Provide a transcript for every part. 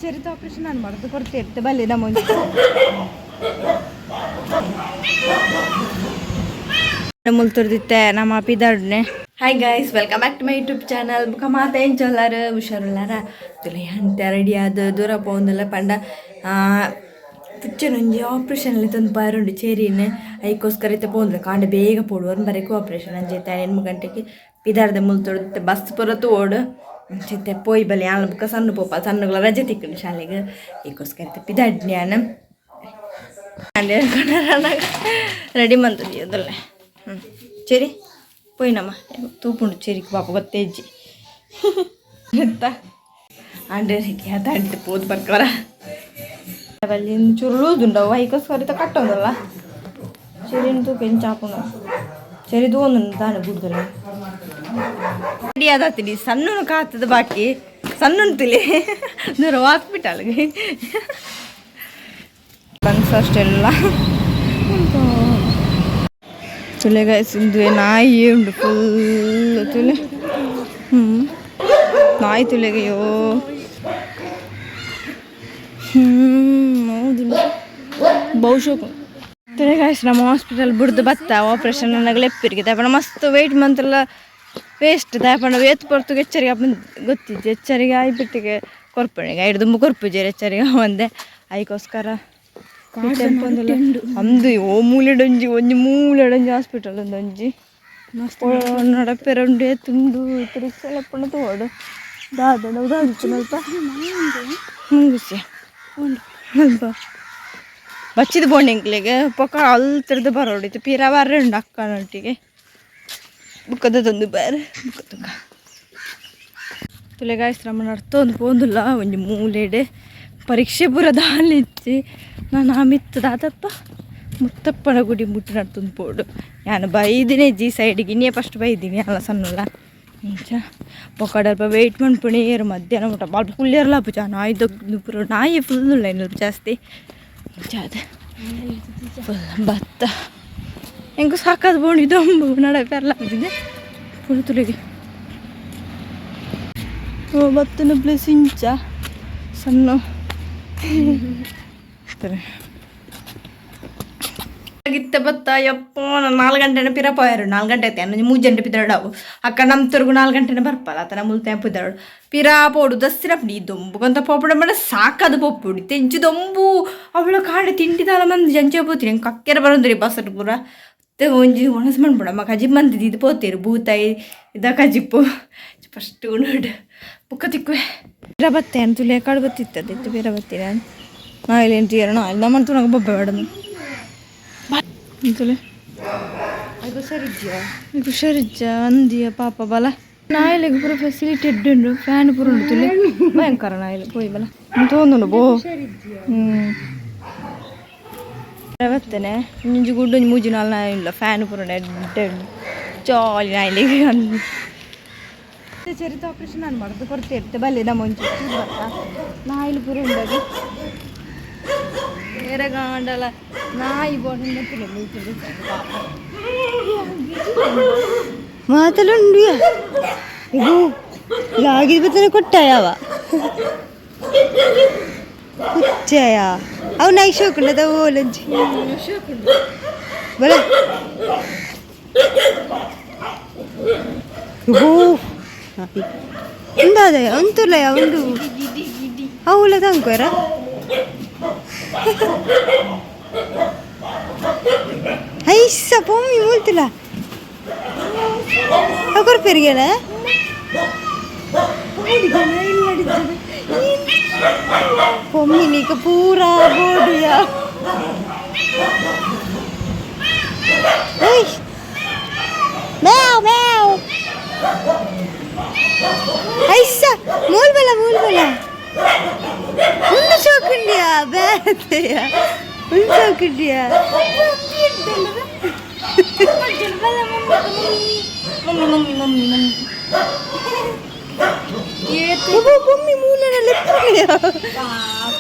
ಚರಿತ operation ನಾನು ಮರೆದು ಕೊಡ್ತೇನೆ ಬಲ್ಲೆ ನಮ್ಮ ಮುಲ್ತುರ್ದಿತ್ತೆ ನಮ್ಮ ಪಿದಾಡ್ನೆ. Hi guys, welcome back to my YouTube channel. ಬುಕ್ಕ ಮಾತ ಎಂಚೊಲ್ಲಾರ, ಹುಷಾರುಲ್ಲಾರ? ತುಲೆ ಅಂತೆ ರೆಡಿ ಆದ ದೂರ ಪೋಂದಲ್ಲ ಪಂಡ ಪುಚ್ಚನೊಂಜಿ ಆಪ್ರೇಷನ್ ತಂದು ಪಾರುಂಡು ಚೇರಿನ ಐಕೋಸ್ಕರ ಇತ್ತೆ ಪೋಂದ್ಲ. ಕಾಂಡ ಬೇಗ ಪೋಡು ಬರೆಕು ಆಪ್ರೇಷನ್ ಅಂಚೆ 8 ಗಂಟೆಗೆ ಪಿದಾರ್ದ ಮುಲ್ತೊಡ್ದು ಬಸ್ ಪೂರ ತೋಡು ಅಂಚೆ ಪೋಯಿ ಬಲಿ ಆಲ. ಬುಕ್ಕ ಸಣ್ಣ ಪೋಪ, ಸಣ್ಣಗಳ ರಜೆ ತಿಕ್ಕುಂಡು ಶಾಲೆಗೆ. ಐಕೋಸ್ಕರ ಇತ್ತೆ ಪಿದಾಡ್ನ್ಯಾನ ರೆಡಿ ಮಂತದಿ ಅದಲ್ಲೇ. ಹ್ಞೂ ಸರಿ ಪೋಯಿನಮ್ಮ ತೂಪುಂಡು ಚೆರಿಗೆ ಪಾಪ ಗೊತ್ತೇಜ್ಜಿ ಎಂತ ಅಂಡೇರಿಗೆ ಅದಾಡಿದ್ದು ಪೋದು ಬರ್ಕರ ಅಲ್ಲಿ ಚೂರು ಲೂಸ್ ಉಂಡವು. ಐಕೋಸ್ಕರ ಇತ್ತ ಕಟ್ಟೊಂದಲ್ಲ ಚೆರಿನ ತೂಕ ಎಂಚಾಪುಂಡು ಚೆರಿ ತೂವೊಂದುಂಡು ದಾನೆ ಬುಡ್ದಲ್ಲ ರೆಡಿ ಆದಾತಿನಿ. ಸಣ್ಣನು ಕಾತದ ಬಾಕಿ ಸಣ್ಣು ತಿಳಿ ದೂರ ಹಾಸ್ಪಿಟಲ್ಗೆ ಬನ್ಸ್ ಅಷ್ಟೆಲ್ಲ ತುಲೆ ಗೈಸ್. ಇಂದು ನಾಯಿ ಉಂಡು ಫುಲ್ ತುಲೆ. ನಾಯಿ ತುಲೆಗೆ ಅಯ್ಯೋ. ಹೌದು, ಬಹುಶಃ ತುಲೆ ಗಾಯ್ಸ್. ನಮ್ಮ ಹಾಸ್ಪಿಟಲ್ ಬುಡ್ದು ಬತ್ತ ಆಪರೇಷನ್ ನನಗೆ ಲೆಪ್ಪಿರಿಗೆ ದಾಪಣ ಮಸ್ತ್ ವೆಯ್ಟ್ ಮಂತೆಲ್ಲ ವೇಸ್ಟ್. ದಾಪಣ ವೇತ್ ಪೊರ್ತುಗೆ ಎಚ್ಚರಿಗೆ ಅಪ್ಪನ ಗೊತ್ತಿಜ್ಜಿ. ಎಚ್ಚರಿಗೆ ಆಯ್ಬಿಟ್ಟಿಗೆ ಕೊರ್ಪಣಿಗೆ ಐದು ದುಂಬು ಕೊರ್ಪುಜೆರ್ ಎಚ್ಚರಿಗೆ ಒಂದೆ. ಐಕೋಸ್ಕರ ಅಂದು ಓ ಮೂಲೆಡೊಂಜಿ ಒಂಜಿ ಮೂಲೆಡೊಂಜಿ ಹಾಸ್ಪಿಟಲ್ ಒಂದೊಂಜಿ ನಡಪೆರ ಉಂಡು ತುಂಡು ರಿಕ್ಷಾ ತೋಡು ದಾದ ದಾದಿತ್ತು ಮುಂಗುಸಿ ಅಲ್ಪ ಬಚ್ಚಿದ ಬೋಂಡಿಂಕ್ಲೆಗ್ ಪೊಕ ಅಲ್ತಿರ್ದು ಬರೋಡಿತ್ತು. ಪಿರ ಬರ್ರೆ ಉಂಡು ಅಕ್ಕನೊಟ್ಟಿಗೆ ಬುಕ್ಕದ ತಂದು ಬಾರೆ ಬುಕ್ಕ ತುಕ ತುಲೆ ಗಾಯ್ಸ್. ನಮ್ಮ ನಡ್ತೊಂದು ಪೋಂದುಲ್ಲ ಒಂಜಿ ಮೂಲೆಡ್ ಪರೀಕ್ಷೆ ಪೂರ ದಾಲಿಚ್ಚಿ. ನಾನು ಆ ಮಿತ್ತು ದಾದಪ್ಪ ಮುತ್ತಪ್ಪನ ಗುಡಿ ಮುಟ್ಟು ನಡ್ತೊಂದು ಪೋಡು. ಯಾನು ಬೈದಿನಿ ಜಿ ಸೈಡಿಗೆ ಇನ್ನೇ ಫಸ್ಟ್ ಬೈದೀನಿ ಅಲ್ಲ ಸಣ್ಣಲ್ಲ ಇಂಚ ಪೊಕಡಲ್ಪ ವೆಯ್ಟ್ ಮನ್ಪುಣಿ ಏರು ಮಧ್ಯಾಹ್ನ ಮುಟ್ಟ ಬಾಲ್ಪ ಕುಲ್ಯರ್ಲ ಪೂಜ ನಾಯಿ ದೊಗ್ದು ಪೂರ ನಾಯಿ ಫುಲ್ ಉಲ್ಲ ಜಾಸ್ತಿ. ಇಂಚ ಅದು ಫುಲ್ ಭತ್ತ ಎಂಕು ಸಾಕಾದ ಬೋಣಿ ದೊಂಬು ನಡ ಪೆರ್ಲ ಆಗಿದೆ ಪುಳಿ ತುಳಿಗೆ. ಓ ಬತ್ತನ ಪ್ಲೇಸ್ ಇಂಚ ಸಣ್ಣ ಇತ್ತ ಬತ್ತ. ಯಪ್ಪ, ನಾನು 4 ಗಂಟೆನ ಪಿರ ಪೋಯರು. 4 ಗಂಟೆ ಐತೆ ಅನ್ನೊಂಜಿ 3 ಗಂಟೆ ಪಿದರಡವು. ಅಕ್ಕ ನಮ್ಮ ತುರ್ಗು 4 ಗಂಟೆನ ಬರ್ಪಲ್ಲ ಆತನ ಮುಲ್ತೆ ಪಿದರಡು ಪಿರಾ ಪೋಡು ದಸ್ತಿನ ಈ ದೊಂಬುಗಂತ ಪೋಪುಡ ಮಾಡ ಸಾಕದು ಪೊಪ್ಪುಡಿ ತೆಂಚು ದೊಂಬು ಅವಳ ಕಾಡೆ ತಿಂಡಿದಾಲ ಮಂದಿ ಜಂಚೆ ಪೋತೀನಿ ಕಕ್ಕೆರ ಬರೋದ್ರಿ ಬಸ್ ಪೂರ. ಮತ್ತೆ ಒಂಜಿ ಒಣಸ್ ಮನ್ಪುಡ ಕಜಿಪ್ ಮಂತಿದ್ದು ಇದು ಪೋತೇರು ಬೂತಾಯಿ ಇದ ಕಜಿಪ್ಪು ಫಸ್ಟ್ ನೋಡು ಬುಕ್ಕ ತಿಕ್ಕುವೆ. ಪಿರ ಬತ್ತೆ ತುಲೆ ಕಾಡು ಬತ್ತಿತ್ತದ ಇತ್ತು ಪಿರ ಬತ್ತೀರ ನಾ ಇಲ್ಲಿ ಎಂಟು ನಾ ಇಲ್ಲ ಮಂತು ಬೊಬ್ಬೆ ಬೇಡ ತುಲೆ. ಹುಷಾರಿಜ್ಜ ಅಂದಿಯ ಪಾಪ ಬಲ. ನಾಯಿಲೆಗ್ ಪೂರ ಫೆಸಿಲಿಟಿ ಎಡ್ಡೆ ಉಂಡು, ಫ್ಯಾನ್ ಪೂರ ಉಂಡು ತುಲೆ. ಭಯಂಕರ ನಾಯಿಲೆ ಪೋಯಿ ಬಲ ತೋಂದುಂಡು ಬೋ. ಬತ್ತೇನೆ ಇಂಜಿ ಗುಡ್ಡು ಒಂಜಿ ಮೂಜಿ ನಾಲ್ ನಾಯಿ ಇಲ್ಲ. ಫ್ಯಾನ್ ಪೂರ ಉಂಡು, ಎಡ್ಡೆ ಉಂಡು ಜಾಲಿ ನಾಯಿಲೆಗ್. ಚರಿತ ಆಪರೇಷನ್ ನಾನು ಮರೆದು ಕೊಡ್ತೇನೆ ಬಲ್ಲೆ ನಮ್ಮ ಒಂಜಿ ಬರ್ತಾ ನಾಯಿಲು ಪೂರ ಉಂಡದು ಏರಗಾಂಡಲ ನಾಯಿ ಬೋರ್ಡ್. ಮಾತಲುಂಡು ಇದು ಲಾಗಿದ ಬತ್ತನೆ ಕೊಟ್ಟಾಯವ ಕುಚ್ಚಾಯ ಅವು ನಾಯಿ ಶೋಕುಂಡದ ಓಲಂಜಿ ಬಲ. ಓ ಉಂದಾದ ಉಂತುಲ್ಲ ಉಂಡು ಅವುಲ ತಂಕೋರ. ಐಸ ಪೊಮ್ಮಿ ಮೂಲ್ತಿಲ್ಲ ಅಕೊರ್ ಪೆರಿಗೆನ ಪೊಮ್ಮಿ ನೀಕ ಪೂರಾ ಬೋಡಿಯ. ಓಯ್ ಮ್ಯಾವ್ ಮ್ಯಾವ್. ಐಸ ಮೂಲ್ ಬಲ ಮೂಲ್ ಬಲ. ಉಂಡು ಶೋಕುಂಡಿಯ ಬೇತೆಯ ಉಂಡು ಶೋಕುಂಡಿಯ. Mummy mummy mummy mummy. Bommi ಮೂಲನ ಲೆಪ್ಪುಂಡಿಯ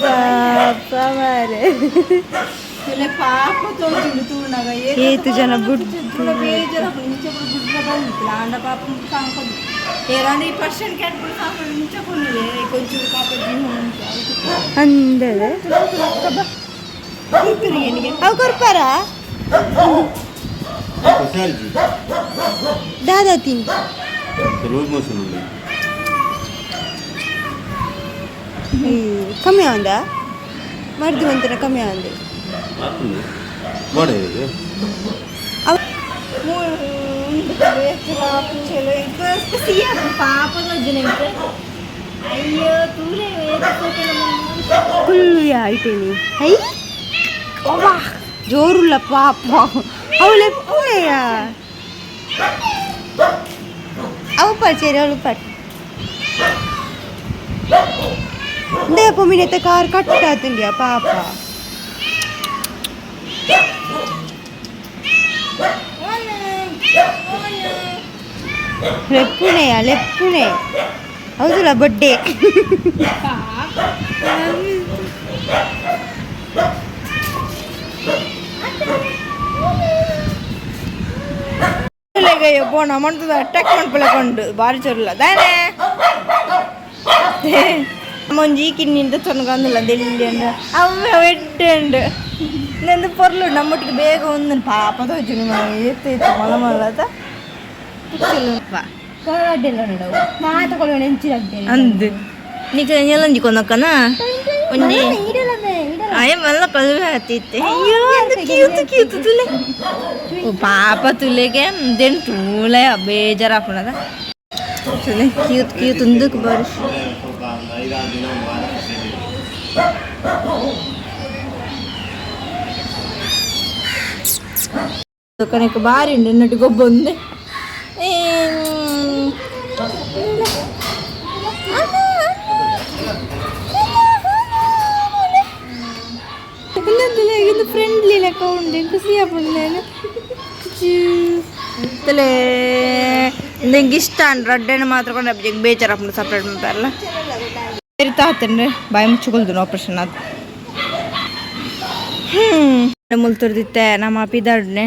ಪಾಪ ಮಾರೆ. ಪಾಪ ತೋಜುಂಡು ತೂನಗ. ಏತು ಜನ ಬುಡ್ ಬೇಜಾರಾಪುಂಡು ಇಂಚ ಪೂರ ಬುಡ್ರ ಬಂದಿತ್ತಿಲ್ಲ ಆಂಡ ಪಾಪ ಸಾಂಕೊಂಡು ಏರಾಂಡ ಈ ಪರ್ಸೆಂಟ್ ಕ್ಯಾಟ್ ಪೂರ ಸಾಂಕೊಂಡು ಇಂಚ ಪೊನ್ನುಲೆ ಕೊಂಚೂರು ಪಾಪ ಜೀವ ಉಂಟು. ಅಂದದ ಅವು ಕೊರ್ಪಾರ ಹುಷಾರಿಜಿ. ದಾದಾ ತಿನ್. ಲೂಸ್ ಮೋಷನ್ ಉಂಡು. ಕಮ್ಮಿ ಆಂದ ಮರ್ದು ಮಂತನ ಕಮ್ಮಿ ಆಂದೆ. ಆಗ್ತದೆ ಬೋಡ ಇದು. ಪಾಪ. ಅಯ್ಯೋ, ತೂಲೆ. ಕುಲ್ಲು ಐಟೇನಿ. ಹೈ, ಜೋರುಲ್ಲ ಪಾಪ. ಅವಳೆ ಪೂಳೆಯ ಅವು ಪಡ್ಚೇರಿ, ಅವಳು ಪಡ್ ಇಂದೇ ಪೊಮ್ಮಿನೆತ್ತ ಕಾರ್ ಕಟ್ಟಾತುಂಡಿಯ ಪಾಪ. ಲೆಪ್ಪುಣೆಯ ಲೆಪ್ಪುಣೆ ಹೌದಲ್ಲ ಬಡ್ಡೆ. ಪೋಣ ಮಂತದ ಅಟ್ಯಾಕ್ ಮನ್ಪುಲೆ ಕೊಂಡು ಬಾರಿ ಚೊರ್ಲ ದಾನೆ. ಒಂಜಿ ಕಿನ್ನಿಂದ ತೊನಗಂದಿಲ್ಲ ದೆಲ್ಲಿ ಉಂಡು ಅವೆ ಎಡ್ಡೆ ಉಂಡು. ನಂದು ಪೊರ್ಲು ನಮ್ಮೊಟ್ಟಿಗೆ ಬೇಗ ಒಂದು ಪಾಪ ತೋಜುನು. ಏತ್ ಏತ್ ಮಲ ಮಲತ. ಅಂದ್ ನಿಕ ನೆಲಂಜಿ ಕೊನಕನ ಒಂಜಿ ಅಯ್ಯ ಮಲ್ಲ ಕಲ್ವೆ ಆತಿತ್ತೆ. ಅಯ್ಯೋ, ಅದು ಕ್ಯೂತ್ ಕ್ಯೂತ್ ತುಲೆ. ಓ ಪಾಪ, ತುಲೆಗೆ ದೇನ್ ತೂಲೆ ಬೇಜಾರಾಪುಣದ. ಕ್ಯೂತ್ ಕ್ಯೂತ್ ಉಂದಕ್ಕೆ ಬಾರಿ. ಸ್ವಲ್ಪ ಒಂದು 5-6 ದಿನ, ಒಂದು ವಾರ. ಕಣಕ್ಕೆ ಬಾರಿ ಉಂಡು ಎನ್ನೊಟ್ಟು ಗೊಬ್ಬೊಂದು. ಇದು ಫ್ರೆಂಡ್ಲಿ ಲೆಕ್ಕ ಉಂಡು, ಖುಷಿ ಆಪುಂಡು. ನಾನು ತಲೆ ನಿಂಗೆ ಇಷ್ಟ ಅಂಡ್ ರಡ್ಡೆನ ಮಾತ್ರ ಕೊಂಡು ಬೇಜಾರಾಪುಂಡು ಸಪ್ರೇಟ್ ಮಾಡ್ತಾರಲ್ಲ. ತಾತಂದ್ರೆ ಬಾಯಿ ಮುಚ್ಚಿಕೊಳ್ದು ಆಪರೇಷನ್ ಅದು. ಮುಲ್ತುರ್ದಿತ್ತೆ ನಮ್ಮ ಪಿದಾಡ್ನೆ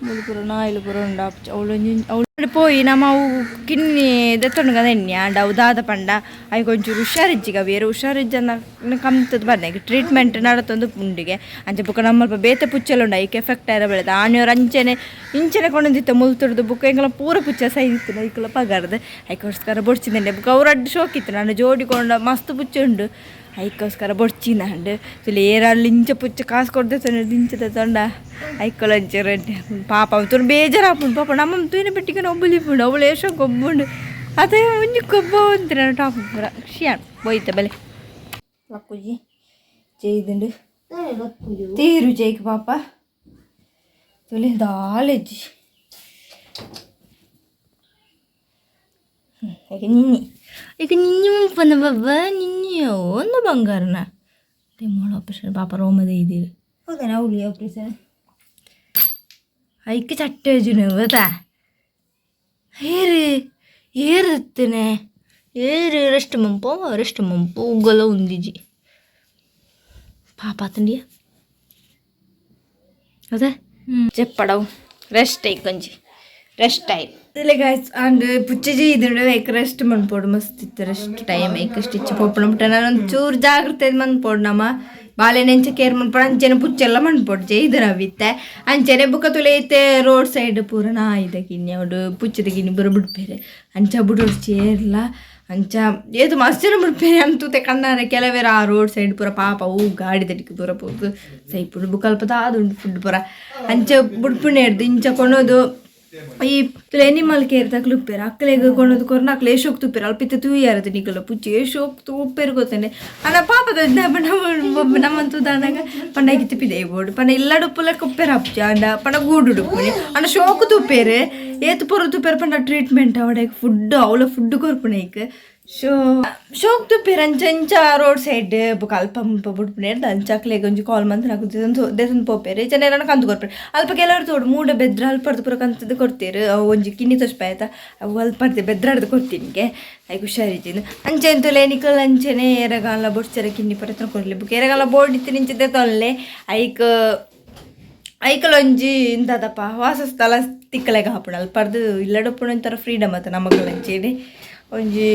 ಮುಲು ಪೂರ ನಾಯಿಲು ಪೂರ ಉಂಡು. ಅವಳು ಅವಳು ಪೋಯಿ ನಮ್ಮ ಅವು ಕಿನ್ನಿ ದೆತ್ತೊಂಡು ಎಣ್ಣೆ ಆಂಡ ಅವು ದಾದ ಪಂಡ ಐಕ್ ಒಂಚೂರು ಹುಷಾರಿಜ್ಜಿಗ ಬೇರೆ ಹುಷಾರಿಜ್ಜನ ಕಮ್ತದ ಬರ್ನೆ ಟ್ರೀಟ್ಮೆಂಟ್ ನಡತೊಂದು ಉಂಡಿಗೆ. ಅಂಚೆ ಬುಕ್ಕ ನಮ್ಮಲ್ಪ ಬೇತೆ ಪುಚ್ಚೆಲ್ಲ ಉಂಡು, ಐಕ್ ಎಫೆಕ್ಟ್ ಆಯ್ರ ಬೆಳೆದ. ಆನೆಯವ್ರು ಅಂಚೆನೆ ಇಂಚೆನೆ ಕೊಂಡೊಂದಿತ್ತ ಮುಲ್ತುರ್ದು. ಬುಕ್ಕ ಎಂಕಲ ಪೂರ ಪುಚ್ಚ ಸೈದಿತ್ತು ಐಕುಲ ಪಗಾರ್ದು. ಐಕೋಸ್ಕರ ಬೊಡ್ಚಿದಂಡೆ. ಬುಕ್ಕ ಅವ್ರು ಅಡ್ಡು ಶೋಕಿತ್ತು ನಾನು ಜೋಡಿಕೊಂಡ ಮಸ್ತ್ ಪುಚ್ಚೆ ಉಂಡು. ಐಕೋಸ್ಕರ ಬೊಡ್ಚಿನ ಅಂಡ್ ತುಲೆ ಏರಲ್ಲಿ ಇಂಚ ಪುಚ್ಚ ಕಾಸು ಕೊಡ್ದೆ ಇಂಚ ತೊಂಡ ಐಕೊಲ ಅಂಚೆ. ಪಾಪ ತುನು ಬೇಜಾರಾಪುಂಡು ಪಾಪ. ನಮ್ಮ ತೂಯಿನ ಪೆಟ್ಟಿಗೆ ಒಬ್ಬಲಿಪುಂಡು ಅವಳು ಏಷೋ ಗೊಬ್ಬುಂಡು. ಅದೇ ಒಂಜಿ ಗೊಬ್ಬ ಅಂತೀರ ಟಾಪ್ ಪೂರ ಖುಷಿ ಬೋಯ್ತ ಬೆಲೆ ಲಕ್ಕುಜಿ ചെയ്തുണ്ട് തീരു ജയിക്ക് പാപ്പ തുലി ദാലെಜ್ಜಿ. ఇక నిన్ని ఇక నిన్ని ಮುಂಪನ ಬಾಬಾ ನಿನ್ನಿ ಒಂದು ಬಂಗಾರನ ತಿಮ್ಮೋಳ ಆಪರೇಷನ್ ಪಾಪ ರೋಮದ ಇದು. ಹೌದಾ ಅವಳಿ ಆಪರೇಷನ್. ಐಕ್ ಚಟ್ಟೆ ಗೊತ್ತಾ. ಏರು ಏರುತ್ತೇನೆ ಏರು ರೆಸ್ಟ್ ಮಂಪು ರೆಸ್ಟ್ ಮಂಪು ಉಗ್ಗಲ ಉಂದಿಜಿ ಪಾಪ ತಂಡಿಯ ಅದೇ చెప్పడవు. ರೆಸ್ಟ್ I కొంచెం ರೆಸ್ಟ್ ಟೈಮ್ ಇಲ್ಲ ಗಾಯ್ಸ್. ಅಂಡ್ ಪುಚ್ಚಜಿ ಇದುಂಡು ಐಕ್ ರೆಸ್ಟ್ ಮನ್ಪೋಡು. ಮಸ್ತ್ ಇತ್ತು ರೆಸ್ಟ್ ಟೈಮ್. ಐಕ್ ಸ್ಟಿಚ್ ಪೋಪುಣ ಮುಟ್ಟ ನಾನು ಚೂರು ಜಾಗ್ರತೆ ಮನ್ಪೋಡು. ನಮ್ಮ ಬಾಲೆನೆಂಚ ಕೇರ್ ಮನ್ಪೋಡು ಅಂಚೆನೆ ಪುಚ್ಚೆಲ್ಲ ಮನ್ಪೋಡು ಜೈದರವಿತ್ತೆ ಅಂಚೆನೆ ಬುಕ್ಕ ತುಲೆ ಐತೆ. ರೋಡ್ ಸೈಡ್ ಪೂರ ನಾಯಿದ ಗಿನ್ನಿ ಅವಡು ಪುಚ್ಚದ ಗಿನ್ನಿ ಪೂರ ಬಿಡ್ಪೇರೆ. ಅಂಚ ಬುಡೋಡು ಚೇರ್ಲ ಅಂಚ ಏತು ಮಸ್ತ್ ಜನ ಬಿಡ್ಪೇರೆ ಅಂತೂತೆ ಕಣ್ಣಾರೆ. ಕೆಲವೇರ ಆ ರೋಡ್ ಸೈಡ್ ಪೂರ ಪಾಪ ಅವು ಗಾಡಿ ದಡಿಕೆ ಪೂರ ಪೋದು ಸೈಪುಡು. ಬುಕ್ಕ ಅಲ್ಪ ದಾದುಂಡು ಫುಡ್ ಪೂರ ಅಂಚ ಬುಡ್ಪುಣೆ ಹಿಡ್ದು ಇಂಚ ಕೊನೋದು. ಈ ಎನಿಮಲ್ ಕೇರ್ ತಕ್ಲು ಉಪ್ಪೇರು ಅಕ್ಕಲೆಗ್ ಕೊನೋದು ಕೊರ್ನ ಅಕ್ಲೆ ಏಶೋಕ್ ತುಪ್ಪೇರು ಅಲ್ಪ ಇತ್ತೆ ತೂಯಾರದು ನಿಕಲ ಪುಚ್ಚಿ ಏಶೋಕ್ ತೂಪೇರು ಗೊತ್ತೇನೆ ಅಣ್ಣ ಪಾಪದ. ನಮ್ಮಂತೂ ದಾನಾಗ ಪಂಡ ತಿಪ್ಪಿದೆ ಬೋಡು ಪಂಡ ಇಲ್ಲಡುಪ್ಪುಲ ಕುಪ್ಪೇರು ಅಪ್ಚ ಅಂಡ ಪಂಡ ಗೂಡು ಉಡುಪುನಿ ಅಂಡ ಶೋಕು ತೂಪೇರು ಏತು ಪೊರು ತೂಪೇರು ಪಂಡ ಟ್ರೀಟ್ಮೆಂಟ್ ಅವಡೆ ಫುಡ್ ಅವಳ ಫುಡ್ ಕೊರ್ಪುಣೆ ಐಕ್ ಶೋ ಶೋಕ್ ತುಪ್ಪೇರು. ಅಂಚ ಅಂಚ ರೋಡ್ ಸೈಡ್ ಬೊಕ ಅಲ್ಪ ಮುಲ್ಪ ಬುಡ್ಪುಣೆ ಅಂಚ ಅಕ್ಲೆಗ್ ಒಂಜಿ ಕಾಲ್ ಮಂತ್ ದೇತೊಂದು ಪೋಪೇರು ಜನ ಕಂತು ಕೊರ್ಪೇರು. ಅಲ್ಪ ಕೆಲವರು ತೋಡು ಮೂಡ ಬೆದ್ರ ಅಲ್ಪರ್ದು ಪೂರ ಕಂತದ್ದು ಕೊಡ್ತೀರು. ಅವು ಒಂಜಿ ಕಿನ್ನಿ ತೋಜ್ಪಾಯ್ತ ಅವು ಅಲ್ಪರ್ದು ಬೆದ್ರಾಡ್ದು ಕೊಡ್ತೀನಿ ಐಕ್ ಹುಷಾರಿದ್ದೀನಿ. ಅಂಚೆ ಎಂತುಲೆ ನಿಕಲ್ ಅಂಚೆನೆ ಏರಗಾಲ ಬೊಡ್ಚರ ಕಿನ್ನಿ ಪರ ಕೊರ್ಲಿ. ಬೊಕ ಏರಗಾಲ ಬೋರ್ಡ್ ಇತ್ತು ನಿಂಚಿದ್ದೆ ತೊಲ್ಲೆ ಐಕ್ ಐಕಲೊಂಜಿ ಇಂತದಪ್ಪ ವಾಸಸ್ಥಳ ತಿಕ್ಕಲೆಗ ಹಾಪುಣ ಅಲ್ಪರ್ದು ಇಲ್ಲಡಪ್ಪುಣ ಒಂಥರ ಫ್ರೀಡಮ್ ಆತ ನಮಗಲಂಚೇನೆ ಒಂಜಿ.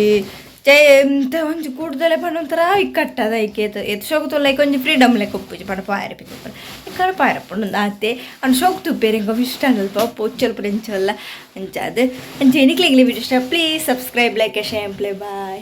ಜೈ ಎಂತ ಒಂಜಿ ಕೂಡ್ದಲೆ ಪಂಡ ಒಂಥರ ಇಕ್ಕಟ್ಟದ ಐಕೆ ಏತ್ ಏತ್ ಶೋಕು ತುಲ್ಲ ಐಕ್ ಒಂಜಿ ಫ್ರೀಡಮ್ ಲೆಕ್ಕ ಉಪ್ಪುಜಿ ಪಂಡ ಪಾಯರೆ ಪಿದಯಿ ಇಕ್ಕಡ ಪಾಯರೆ ಪುಂಡು ಆತೆ ಅಂಡ ಶೋಕು ತೂಪೆರ್ ಎಂಕ್ ಅವು ಇಷ್ಟ ಆಂಡ್ ಪೊಚ್ಚಲ್ ಪೂರ ಎಂಚ ಉಲ್ಲ ಅಂಚಾದ್. ಅಂಚ ನಿಕ್ಲೆಗ್ ವಿಡಿಯೋ ಇಷ್ಟ please subscribe, like, share, play. Bye.